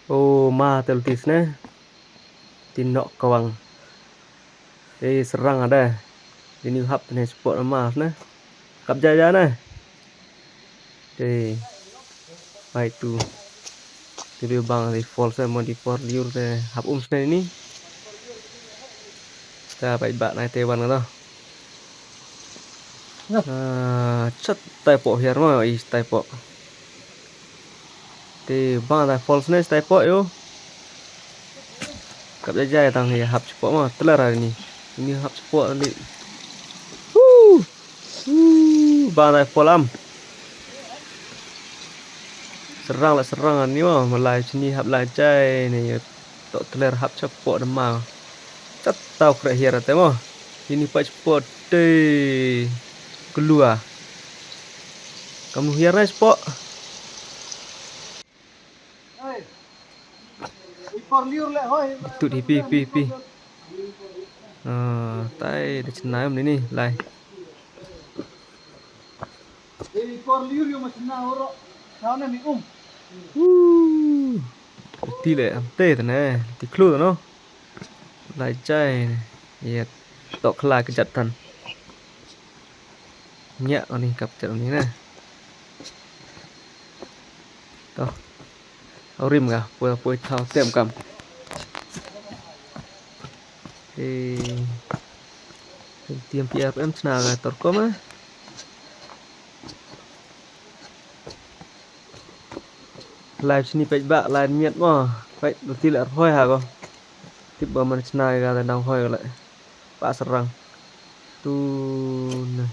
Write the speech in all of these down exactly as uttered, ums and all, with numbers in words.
O ma, te luti sne. Ti nok kawang. Te srang ada. Ini hap ne support ma sne. Kap ja ja ne. Te. Pai tu. Te bi bang di fall se mo di por liur te hap um sne ini. Ta pai ba nai te wan ka to. Ah, chat tai po hiar mo, i tai po. Te bang tai fall sne tai po yo. Kap ja ja tang ya hap chapo mo, tler hari ni. Ini hap chapo ni. Woo! Woo! Bang tai fall am. Srang la srang ni mo, malai chini hap lai jai ni. Toh tler hap chapo da ma. Chat tau kre hiar te mo. Ini pa chapo te kelua. Kamu hiar na chapo. Tut hi pi, pi, pi. Ah, tai da chnai um ni ni, lai. Woo. Ti le, am te te ne, ti khlu te no. Lai jai ne. Ye, tok khla ka jat tan. Nya ni kap jat ni ne. To. Au rim ka, poi, poi thaw tem kam. Te, tiam P R M chna ka tor ko ma. Live sini peit ba, live miat mo. Peit, luti le rhoi ha ko. Tip ba man chna ka da nang hoi ko le. Pa srang. Tu na.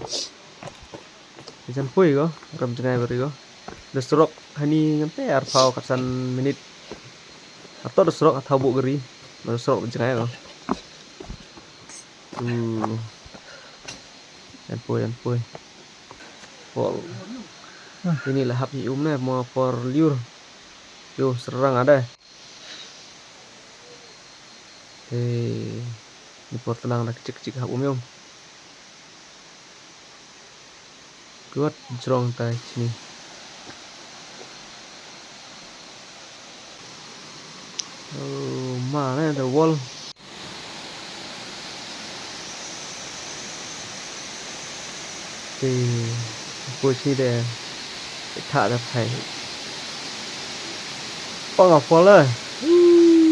Jan poi ko, ram jngai bari ko. Da surok hani ngam te arphaw khatsan minit. Ato da surok athaw bu gari. Da surok jngai ko. Tu. Jan poi, jan poi. Pol. Ini la hap ni um ne, mo por liur. Yo, srang ada. Hei, ni por tlang da kchik kchik hap um yom. Kuat jrong tai chini. Oh, ma ne, the wall. Te, poi chini de, tha da phai. Pang a fall le.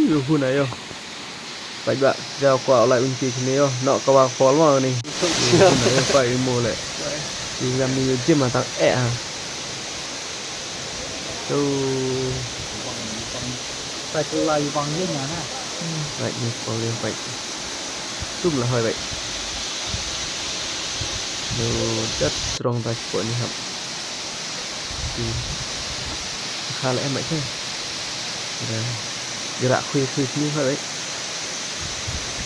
Yo hun a yo. Pait ba, ja kwah lai un ki chini yo. Nok ka wa fall mo ni. Yo hun a yo, pait mo le. Ki gam ni yo gym a tang eh ha. Tu. Pait lai bang ye na na. Pait ni pau le pait. Tum la hoi pait. Yo, dat strong ta chapoh ni hap. Ti. Kha le em pait te. Da. Gerak khui khui ni hoi pait.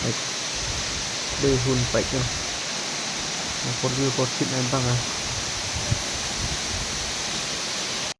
Pait. Dei hun pait yo. Por ni por chit na bang a.